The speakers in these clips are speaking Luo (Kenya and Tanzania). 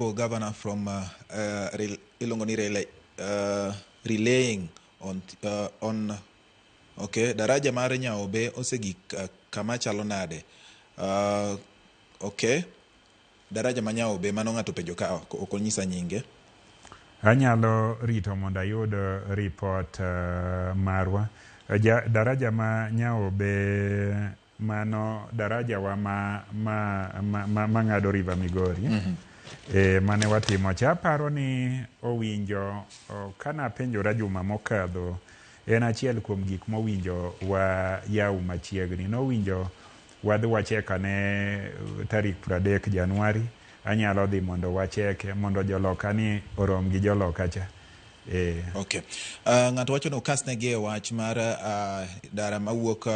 Governor from iluongo ni relay, relaying on okay, daraja mar Nyaobe osegik kama chalo nade? Okay, daraja ma Nyaobe mano ng'ato penjo ka ok onyisa nyinge. Anyalo rito mondo ayud report marwa. Daraja ma Nyaobe, mano daraja wa ma ng'ado River Migori. Mane watimo cha, aparo ni owinjo kanapenjora juma mokadho, en achiel kuom gik mowinjo wa yaw machiegni. Nowinjo wadhi wachek ane tarik 30 Januari. Anyalo dhi mondo wacheke mondo joloka ni orom gi joloka cha. Okay. Ng'ato wacho ni okasnegi e wach mar ndara mawuok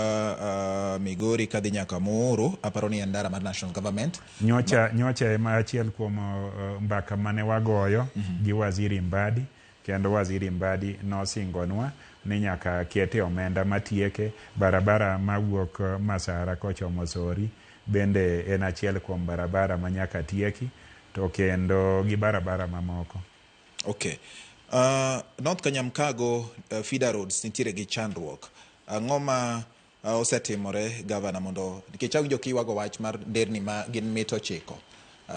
Migori kadhi nyaka Muhuru. Aparo ni en ndara mar national government. Nyocha ema achiel kuom mbaka mane wagoyo gi Waziri Mbadi, kendo Waziri Mbadi nosingonwa ni nyaka kete omenda matieke barabara mawuok Masara kochomo Sori bende en achiel kuom barabara ma nyaka tieki, to kendo gi barabara mamoko. Okay. North Kanyamkago feeder roads nitiere gi chandruok. Ang'o ma osetimore, gavana, mondo nikech awinjo kiywago wach mar nderni ma gin mita 9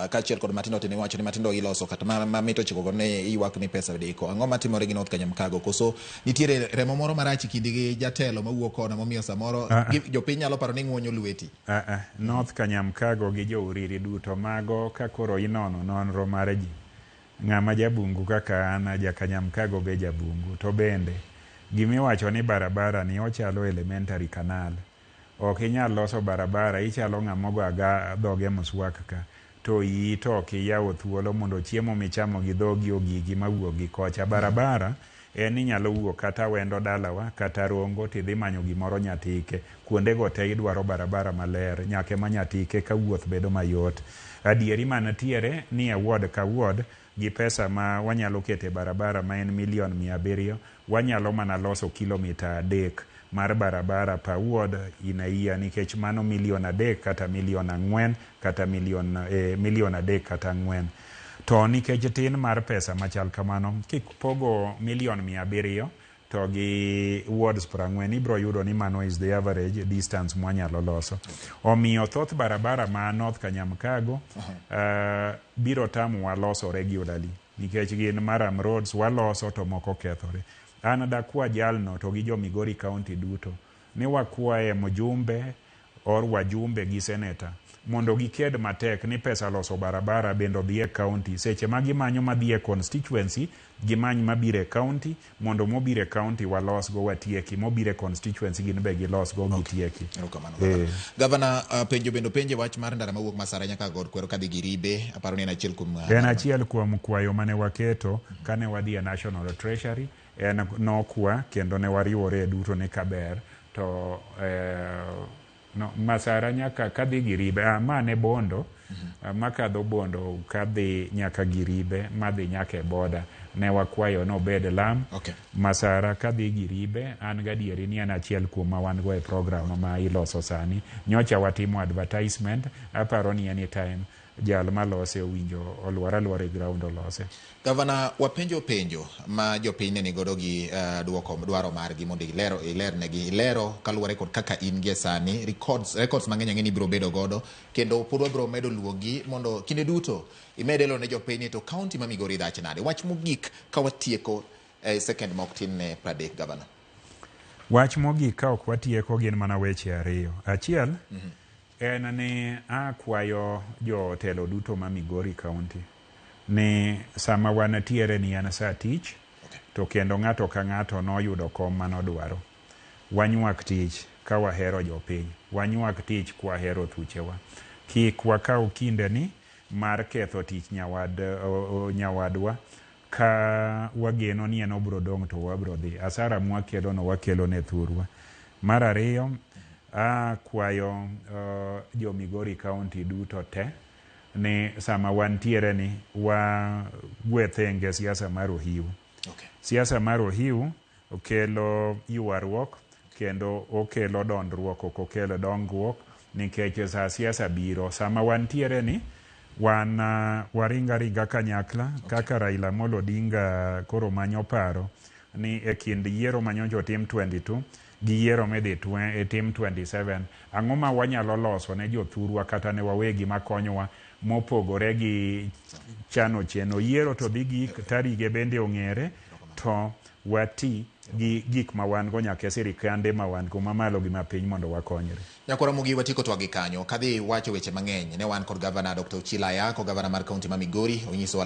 kaachiel kod matindo tindo, iwacho ni matindo iloso kata ma mita 9 go ne iywak ni pesa deko. Ang'o matimore gi North Kanyamkago? Koso nitiere remo moro marach e kindi gi jatelo mawuok kono momiyo samoro jopiny nyalo paro ni ng'uonyo lweti? North Kanyamkago gi jo Uriri duto mago ka koro inono nonro mar ji, ng'ama jabungu kaka an ja Kanyamkago be jabungu, to bende gimiwacho ni barabara ni ochalo elementary canal. Ok inyal loso barabara, ichalo ng'ama ogo aga dhoge muswak ka to iyi to ok iyawo thuolo mondo chiemo michamo gi dhogi ogigi mawuok gi kocha. Barabara en inyalo wuok kata Wendo dalawa kata Rongo tidhi manyo gimoro Nyatike. Kuondego te idwaro barabara maler nyaka ema Nyatike ka wuoth bedo mayot. Adieri mantiere ni e ward ka ward gi pesa ma wanyalo keto e barabara ma en milion 700, wanyalo mana loso kilomita 3 mar barabara per ward in a year, nikech mano milion 3 kata milion 4 kata milion 3 kata 4. To nikech tin mar pesa machal kamano, kipogo milion 700 to gi wards 40, ibro yudo ni mano is the average distance mwanyalo loso. Omiyo thoth barabara ma North Kanyamkago biro tamowa loso regularly nikech gin murram roads, waloso to moko kethore. An dakwa jalno to gi jo Migori County duto ni wakwaye mjumbe or wajumbe gi seneta mondo giked matek ni pesa loso barabara bende odhi e county. Seche ma gimanyo madhi e constituency, gimany mabiro e county, mondo mobiro e county walosgo watieki, mobiro e constituency gin be gilosgo gitieki. Erokamano, gavana. Gavana, penjo bende openje wach mar ndara mawuok Masara nyaka God Kwero kadhi Giribe. Aparo ni en achiel kuom En achiel kuom kwayo mane waketo kane wadhi e National Treasury. En nokwa kendo ne wariwore duto ni kaber to no, Masara nyaka kadhi Giribe, ma ne Bondo, makadho Bondo kadhi nyaka Giribe madhi nyaka e boda, ne wakwayo nobed lam. Masara kadhi Giribe, an gadieri ni en achiel kuom ma wan go e program ma iloso sani. Nyocha watimo advertisement, aparo ni anytime jal malose owinjo olwar alwara e ground olose. Gavana, wapenjo penjo ma jopiny ne nigodo gi duoko dwaro margi mondo ilero ilernegi. Ilero kaluwore kod kaka in gie sani, records mang'eny ang'e ni ibiro bedo godo kendo pod wabiro medo luogi mondo kinde duto imed elo ne jopiny ni to county ma Migori dhach nade. Wach mogik ka watieko e second mok tin ne 30, Gavana. Wach mogik ka ok watieko gin mana weche ariyo. Achiel en ni akwayo jotelo duto ma Migori County ni sama wantiere ni en sa tich, to kendo ng'ato ka ng'ato noyudo kom manodwaro. Wanywak tich ka wahero jopiny, wanywak tich kwahero thuchewa. Kik wakaw kinde ni mar ketho tich nyawadwa ka wageno ni en obro dong' to wabro dhi. Asara mwakelo no wakelo ne thurwa. Mar ariyo, akwayo jo Migori County duto te ni sama wantiere ni wagwe thenge siasa mar ohiu. Siasa mar ohiu okelo ywaruok kendo okelo dondruok, ok okel dongruok, nikech sa siasa biro. Sama wantiere ni Wan waringa aringa kanyakla kaka Raila Amolo Odinga koro manyo paro ni e kind yiero manyocha otim 22 gi yiero midhi tim 27, ang'o ma wanyalo loso ne jothurwa kata ne wawegi makonyowa mopogore gi chano cheno yiero to dhi gik tarige bende ong'ere to wati gi gik ma wan go nyaka e sirikande ma wan go mamalo gi mapiny mondo wakonyre. Nyakwara Mugi watieko twak gi kanyo. Kadhi wacho weche mang'eny ne wan kod gavana Dr. Ochilo Ayako, gavana mar kaunti ma Migori, onyisowa